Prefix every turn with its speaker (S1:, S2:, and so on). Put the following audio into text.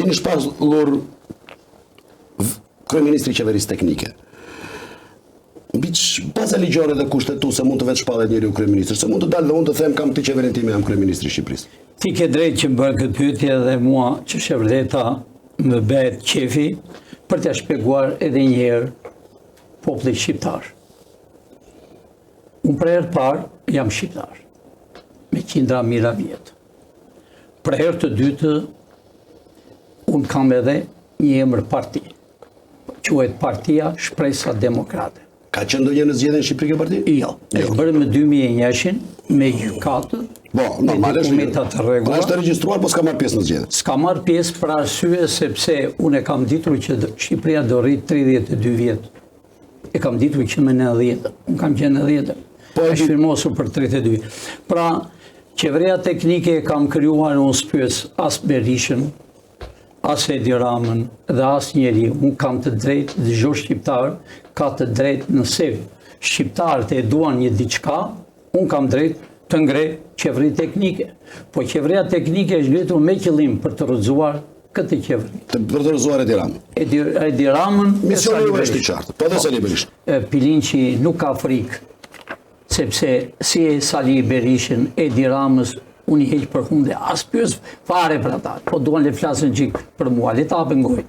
S1: jeni shpallur kryeministri i qeverisë teknike. Mbi ç'baza ligjore dhe kushtetuese mund të vetëshpallet njeriu kryeministër? Se mund të dal dhe unë të them kam këtë qeverinë time jam kryeministri i Shqipërisë.
S2: Ti ke drejt që më bën këtë pyetje dhe mua që është e vërteta më bëhet qefi për t'ia shpjeguar edhe një herë popullit shqiptar. Unë për herë të parë jam shqiptar me qindra mijëra vjet. Për herë të dytë unë kam edhe një emër parti. Quhet Partia Shpresa Demokrate.
S1: Ka qenë ndonjëherë në zgjedhje në Shqipëri kjo parti?
S2: Jo, jo. Është bërë më 2001-shin me gjykatë.
S1: Po, normal është. Me të rregulla. Pra është regjistruar, po s'ka marrë pjesë në
S2: zgjedhje. S'ka marrë pjesë për arsye sepse unë e kam ditur që Shqipëria do rri 32 vjet. E kam ditur që më 90. Unë kam qenë 90. Po është firmosur për 32. Pra, qeveria teknike e kam krijuar unë s'pyes as Berishën, as Edi Ramën dhe as njeri, unë kam të drejtë dhe çdo shqiptar ka të drejtë nëse shqiptarët e duan një diçka, unë kam drejtë të ngre qeveri teknike. Po qeveria teknike është ngritur me qëllim për të rrëzuar këtë
S1: qeveri. Të për të rrëzuar Edi
S2: Ramën. Edi, Edi Ramën...
S1: Misioni është i qartë, po dhe Sali Berishën.
S2: Pilinçi nuk ka frikë sepse si e Sali Berishën, Edi Ramës, unë i heq për hunde, as pyes fare për ata, po duan le flasin çik për mua, le të hapin gojën.